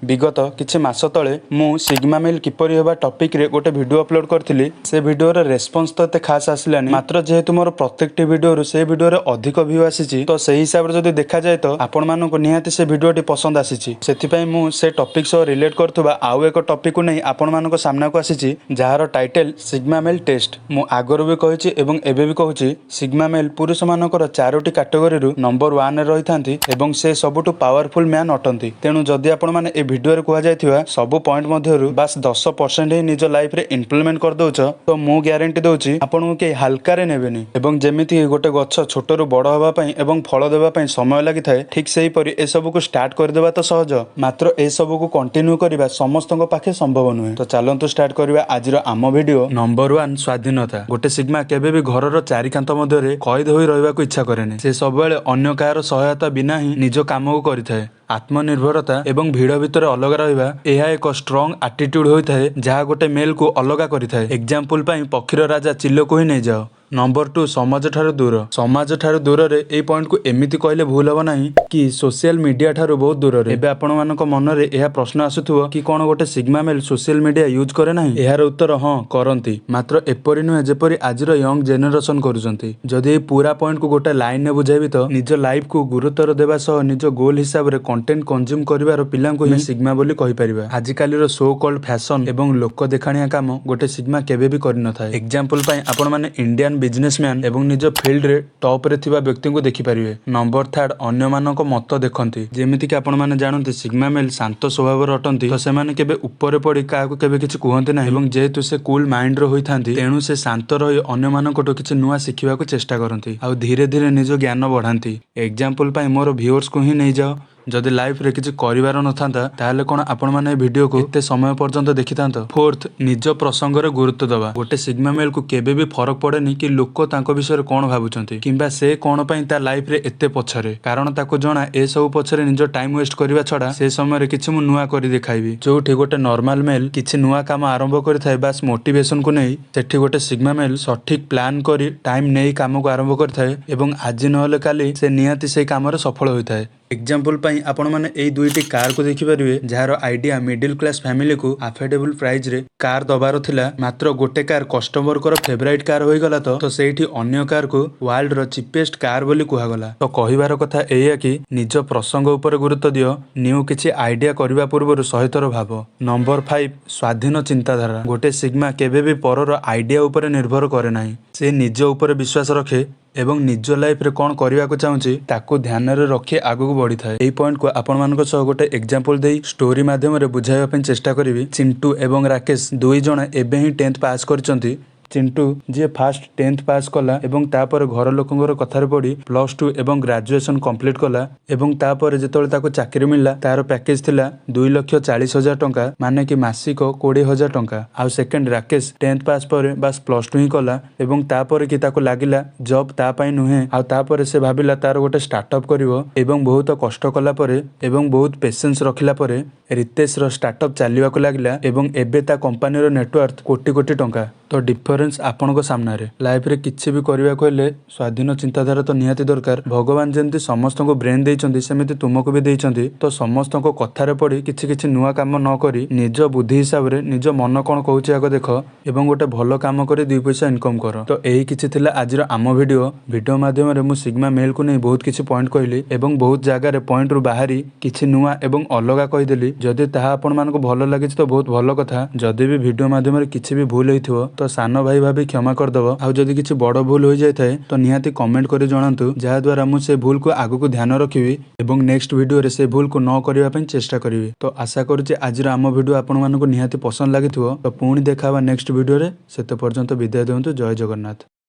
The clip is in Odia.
ବିଗତ କିଛି ମାସ ତଳେ ମୁଁ ସିଗ୍ମା ମେଲ୍ କିପରି ହେବା ଟପିକ୍ରେ ଗୋଟେ ଭିଡ଼ିଓ ଅପଲୋଡ଼ କରିଥିଲି। ସେ ଭିଡ଼ିଓର ରେସ୍ପନ୍ସ ତ ଏତେ ଖାସ୍ ଆସିଲାନି, ମାତ୍ର ଯେହେତୁ ମୋର ପ୍ରତ୍ୟେକଟି ଭିଡ଼ିଓରୁ ସେ ଭିଡ଼ିଓରେ ଅଧିକ ଭ୍ୟୁ ଆସିଛି, ତ ସେଇ ହିସାବରେ ଯଦି ଦେଖାଯାଏ ତ ଆପଣମାନଙ୍କୁ ନିହାତି ସେ ଭିଡ଼ିଓଟି ପସନ୍ଦ ଆସିଛି। ସେଥିପାଇଁ ମୁଁ ସେ ଟପିକ୍ ସହ ରିଲେଟ୍ କରୁଥିବା ଆଉ ଏକ ଟପିକ୍କୁ ନେଇ ଆପଣମାନଙ୍କ ସାମ୍ନାକୁ ଆସିଛି, ଯାହାର ଟାଇଟେଲ୍ ସିଗ୍ମା ମେଲ୍ ଟେଷ୍ଟ। ମୁଁ ଆଗରୁ ବି କହିଛି ଏବଂ ଏବେ ବି କହୁଛି, ସିଗ୍ମା ମେଲ୍ ପୁରୁଷମାନଙ୍କର ଚାରୋଟି କାଟେଗୋରୀରୁ ନମ୍ବର ୱାନ୍ରେ ରହିଥାନ୍ତି ଏବଂ ସେ ସବୁଠୁ ପାୱାରଫୁଲ୍ ମ୍ୟାନ୍ ଅଟନ୍ତି। ତେଣୁ ଯଦି ଆପଣମାନେ ଏ ଭିଡ଼ିଓରେ କୁହାଯାଇଥିବା ସବୁ ପଏଣ୍ଟ ମଧ୍ୟରୁ ବାସ୍ 10% ହିଁ ନିଜ ଲାଇଫରେ ଇମ୍ପ୍ଲିମେଣ୍ଟ କରିଦେଉଛ, ତ ମୁଁ ଗ୍ୟାରେଣ୍ଟି ଦେଉଛି, ଆପଣଙ୍କୁ କେହି ହାଲକାରେ ନେବେନି। ଏବଂ ଯେମିତି ଗୋଟେ ଗଛ ଛୋଟରୁ ବଡ଼ ହେବା ପାଇଁ ଏବଂ ଫଳ ଦେବା ପାଇଁ ସମୟ ଲାଗିଥାଏ, ଠିକ୍ ସେହିପରି ଏସବୁକୁ ଷ୍ଟାର୍ଟ କରିଦେବା ତ ସହଜ, ମାତ୍ର ଏସବୁକୁ କଣ୍ଟିନ୍ୟୁ କରିବା ସମସ୍ତଙ୍କ ପାଖେ ସମ୍ଭବ ନୁହେଁ। ତ ଚାଲନ୍ତୁ ଷ୍ଟାର୍ଟ କରିବା ଆଜିର ଆମ ଭିଡ଼ିଓ। ନମ୍ବର ୱାନ୍, ସ୍ୱାଧୀନତା। ଗୋଟେ ସିଗ୍ମା କେବେ ବି ଘରର ଚାରି କାନ୍ଥ ମଧ୍ୟରେ କଏଦ ହୋଇ ରହିବାକୁ ଇଚ୍ଛା କରେନି। ସେ ସବୁବେଳେ ଅନ୍ୟ କାହାର ସହାୟତା ବିନା ହିଁ ନିଜ କାମକୁ କରିଥାଏ। ଆତ୍ମନିର୍ଭରତା ଏବଂ ଭିଡ଼ ଭିତରେ ଅଲଗା ରହିବା, ଏହା ଏକ ଷ୍ଟ୍ରଙ୍ଗ ଆଟିଟ୍ୟୁଡ ହୋଇଥାଏ, ଯାହା ଗୋଟେ ମେଲ୍କୁ ଅଲଗା କରିଥାଏ। ଏକ୍ଜାମ୍ପଲ ପାଇଁ ପକ୍ଷୀର ରାଜା ଚିଲକୁ ହିଁ ନେଇଯାଅ। ନମ୍ବର ଟୁ, ସମାଜ ଠାରୁ ଦୂର। ସମାଜ ଠାରୁ ଦୂରରେ, ଏଇ ପଏଣ୍ଟକୁ ଏମିତି କହିଲେ ଭୁଲ ହବ ନାହିଁ କି ସୋସିଆଲ ମିଡିଆ ଠାରୁ ବହୁତ ଦୂରରେ। ଏବେ ଆପଣମାନଙ୍କ ମନରେ ଏହା ପ୍ରଶ୍ନ ଆସୁଥିବ କି କଣ ଗୋଟେ Sigma mail social media use କରେ ନାହିଁ? ଏହାର ଉତ୍ତର ହଁ, କରନ୍ତି, ମାତ୍ର ଏପରି ନୁହେଁ ଯେପରି ଆଜିର ୟଙ୍ଗ ଜେନେରେସନ କରୁଛନ୍ତି। ଯଦି ଏଇ ପୁରା ପଏଣ୍ଟକୁ ଗୋଟେ ଲାଇନରେ ବୁଝାଇବି ତ ନିଜ ଲାଇଫକୁ ଗୁରୁତ୍ୱ ଦେବା ସହ ନିଜ ଗୋଲ ହିସାବରେ କଣ୍ଟେଣ୍ଟ କନଜ୍ୟୁମ କରିବାର ପିଲାଙ୍କୁ ହିଁ ସିଗ୍ମା ବୋଲି କହିପାରିବା। ଆଜିକାଲିର ସୋ କଲ୍ଡ ଫ୍ୟାସନ ଏବଂ ଲୋକ ଦେଖାଣିଆ କାମ ଗୋଟେ ସିଗ୍ମା କେବେ ବି କରିନଥାଏ। ଏକ୍ଜାମ୍ପଲ ପାଇଁ ଆପଣମାନେ ଇଣ୍ଡିଆନ ବିଜନେସମ୍ୟାନ ଏବଂ ନିଜ ଫିଲ୍ଡରେ ଟପରେ ଥିବା ବ୍ୟକ୍ତିଙ୍କୁ ଦେଖିପାରିବେ। ନମ୍ବର ଥାର୍ଡ, ଅନ୍ୟମାନଙ୍କ ମତ ଦେଖନ୍ତି। ଯେମିତିକି ଆପଣମାନେ ଜାଣନ୍ତି, ସିଗ୍ମା ମେଲ୍ ଶାନ୍ତ ସ୍ୱଭାବର ଅଟନ୍ତି, ତ ସେମାନେ କେବେ ଉପରେ ପଡି କାହାକୁ କେବେ କିଛି କୁହନ୍ତି ନାହିଁ। ଏବଂ ଯେହେତୁ ସେ କୁଲ ମାଇଣ୍ଡର ହୋଇଥାନ୍ତି, ତେଣୁ ସେ ଶାନ୍ତ ରହି ଅନ୍ୟମାନଙ୍କଠୁ କିଛି ନୂଆ ଶିଖିବାକୁ ଚେଷ୍ଟା କରନ୍ତି ଆଉ ଧୀରେ ଧୀରେ ନିଜ ଜ୍ଞାନ ବଢାନ୍ତି। ଏକ୍ଜାମ୍ପଲ ପାଇଁ ମୋର ଭିଉଅର୍ସକୁ ହିଁ ନେଇଯାଅ। ଯଦି ଲାଇଫରେ କିଛି କରିବାର ନଥାନ୍ତା, ତାହେଲେ କଣ ଆପଣମାନେ ଏ ଭିଡ଼ିଓକୁ ଏତେ ସମୟ ପର୍ଯ୍ୟନ୍ତ ଦେଖିଥାନ୍ତ? ଫୋର୍ଥ, ନିଜ ପ୍ରସଙ୍ଗରେ ଗୁରୁତ୍ୱ ଦେବା। ଗୋଟେ ସିଗ୍ମା ମେଲ୍କୁ କେବେ ବି ଫରକ ପଡେନି କି ଲୋକ ତାଙ୍କ ବିଷୟରେ କଣ ଭାବୁଛନ୍ତି କିମ୍ବା ସେ କଣ ପାଇଁ ତା ଲାଇଫରେ ଏତେ ପଛରେ। କାରଣ ତାକୁ ଜଣା, ଏସବୁ ପଛରେ ନିଜ ଟାଇମ ୱେଷ୍ଟ କରିବା ଛଡା ସେ ସମୟରେ କିଛି ମୁଁ ନୂଆ କରି ଦେଖାଇବି। ଯୋଉଠି ଗୋଟେ ନର୍ମାଲ ମେଲ୍ କିଛି ନୂଆ କାମ ଆରମ୍ଭ କରିଥାଏ ବାସ୍ ମୋଟିଭେସନକୁ ନେଇ, ସେଠି ଗୋଟେ ସିଗ୍ମା ମେଲ୍ ସଠିକ ପ୍ଲାନ୍ କରି ଟାଇମ ନେଇ କାମକୁ ଆରମ୍ଭ କରିଥାଏ ଏବଂ ଆଜି ନହେଲେ କାଲି ସେ ନିହାତି ସେଇ କାମରେ ସଫଳ ହୋଇଥାଏ। ଏକ୍ଜାମ୍ପଲ ପାଇଁ ଆପଣମାନେ ଏଇ ଦୁଇଟି କାରକୁ ଦେଖିପାରିବେ, ଯାହାର ଆଇଡିଆ ମିଡିଲ କ୍ଲାସ ଫ୍ୟାମିଲିକୁ ଆଫୋର୍ଡେବଲ ପ୍ରାଇଜରେ କାର ଦବାର ଥିଲା। ମାତ୍ର ଗୋଟେ କାର କଷ୍ଟମରଙ୍କର ଫେଭରାଇଟ କାର ହୋଇଗଲା ତ ସେଇଠି ଅନ୍ୟ କାରକୁ ୱାର୍ଲଡର ଚିପେଷ୍ଟ କାର ବୋଲି କୁହାଗଲା। ତ କହିବାର କଥା ଏଇଆ କି ନିଜ ପ୍ରସଙ୍ଗ ଉପରେ ଗୁରୁତ୍ୱ ଦିଅ, ନ୍ୟୁ କିଛି ଆଇଡିଆ କରିବା ପୂର୍ବରୁ ଶହେଥର ଭାବ। ନମ୍ବର ଫାଇଭ, ସ୍ୱାଧୀନ ଚିନ୍ତାଧାରା। ଗୋଟେ ସିଗ୍ମା କେବେ ବି ପରର ଆଇଡିଆ ଉପରେ ନିର୍ଭର କରେ ନାହିଁ। ସେ ନିଜ ଉପରେ ବିଶ୍ୱାସ ରଖେ ଏବଂ ନିଜ ଲାଇଫରେ କଣ କରିବାକୁ ଚାହୁଁଛି, ତାକୁ ଧ୍ୟାନରେ ରଖି ଆଗକୁ ବଢିଥାଏ। ଏଇ ପଏଣ୍ଟକୁ ଆପଣମାନଙ୍କ ସହ ଗୋଟେ ଏକ୍ଜାମ୍ପଲ ଦେଇ ଷ୍ଟୋରି ମାଧ୍ୟମରେ ବୁଝାଇବା ପାଇଁ ଚେଷ୍ଟା କରିବି। ଚିଣ୍ଟୁ ଏବଂ ରାକେଶ ଦୁଇ ଜଣ ଏବେ ହିଁ 10th pass କରିଛନ୍ତି। ଚିଣ୍ଟୁ, ଯିଏ ଫାଷ୍ଟ 10th pass କଲା ଏବଂ ତାପରେ ଘର ଲୋକଙ୍କର କଥାରେ ପଡି ପ୍ଲସ ଟୁ ଏବଂ ଗ୍ରାଜୁଏସନ କମ୍ପ୍ଲିଟ କଲା ଏବଂ ତାପରେ ଯେତେବେଳେ ତାକୁ ଚାକିରି ମିଳିଲା, ତାର ପ୍ୟାକେଜ ଥିଲା 2,40,000 ଟଙ୍କା, ମାନେ କି ମାସିକ 20,000 ଟଙ୍କା। ଆଉ ସେକେଣ୍ଡ ରାକେଶ, 10th pass ପରେ ବାସ୍ ପ୍ଲସ ଟୁ ହିଁ କଲା ଏବଂ ତାପରେ କି ତାକୁ ଲାଗିଲା ଜବ୍ ତା ପାଇଁ ନୁହେଁ। ଆଉ ତାପରେ ସେ ଭାବିଲା ତାର ଗୋଟେ ଷ୍ଟାର୍ଟଅପ୍ କରିବ ଏବଂ ବହୁତ କଷ୍ଟ କଲା ପରେ ଏବଂ ବହୁତ ପେସେନ୍ସ ରଖିଲା ପରେ ରିତେଶର ଷ୍ଟାର୍ଟଅପ୍ ଚାଲିବାକୁ ଲାଗିଲା ଏବଂ ଏବେ ତା କମ୍ପାନୀର ନେଟୱାର୍ଥ କୋଟି କୋଟି ଟଙ୍କା। ତ ଡିଫରେନ୍ସ ଆପଣଙ୍କ ସାମ୍ନାରେ। ଲାଇଫରେ କିଛି ବି କରିବାକୁ ହେଲେ ସ୍ୱାଧୀନ ଚିନ୍ତାଧାରା ତ ନିହାତି ଦରକାର। ଭଗବାନ ଯେମିତି ସମସ୍ତଙ୍କୁ ବ୍ରେନ୍ ଦେଇଛନ୍ତି, ସେମିତି ତୁମକୁ ବି ଦେଇଛନ୍ତି। ତ ସମସ୍ତଙ୍କ କଥାରେ ପଡି କିଛି କିଛି ନୂଆ କାମ ନ କରି ନିଜ ବୁଦ୍ଧି ହିସାବରେ ନିଜ ମନ କଣ କହୁଛି ଆଗ ଦେଖ ଏବଂ ଗୋଟେ ଭଲ କାମ କରି ଦୁଇ ପଇସା ଇନକମ୍ କର। ତ ଏଇ କିଛି ଥିଲା ଆଜିର ଆମ ଭିଡ଼ିଓ। ଭିଡ଼ିଓ ମାଧ୍ୟମରେ ମୁଁ ସିଗ୍ମା ମେଲ୍କୁ ନେଇ ବହୁତ କିଛି ପଏଣ୍ଟ କହିଲି ଏବଂ ବହୁତ ଜାଗାରେ ପଏଣ୍ଟରୁ ବାହାରି କିଛି ନୂଆ ଏବଂ ଅଲଗା କହିଦେଲି। ଯଦି ତାହା ଆପଣମାନଙ୍କୁ ଭଲ ଲାଗିଛି ତ ବହୁତ ଭଲ କଥା। ଯଦି ବି ଭିଡ଼ିଓ ମାଧ୍ୟମରେ କିଛି ବି ଭୁଲ ହେଇଥିବ, ତ ସାନ ଭାଇ ଭାବି କ୍ଷମା କରିଦବ। ଆଉ ଯଦି କିଛି ବଡ଼ ଭୁଲ ହୋଇଯାଇଥାଏ, ତ ନିହାତି କମେଣ୍ଟ କରି ଜଣାନ୍ତୁ, ଯାହାଦ୍ୱାରା ମୁଁ ସେ ଭୁଲକୁ ଆଗକୁ ଧ୍ୟାନ ରଖିବି ଏବଂ ନେକ୍ସଟ ଭିଡ଼ିଓରେ ସେ ଭୁଲକୁ ନ କରିବା ପାଇଁ ଚେଷ୍ଟା କରିବି। ତ ଆଶା କରୁଛି ଆଜିର ଆମ ଭିଡ଼ିଓ ଆପଣମାନଙ୍କୁ ନିହାତି ପସନ୍ଦ ଲାଗିଥିବ। ତ ପୁଣି ଦେଖା ହେବା ନେକ୍ସଟ ଭିଡ଼ିଓରେ। ସେତେ ପର୍ଯ୍ୟନ୍ତ ବିଦାୟ ଦିଅନ୍ତୁ। ଜୟ ଜଗନ୍ନାଥ।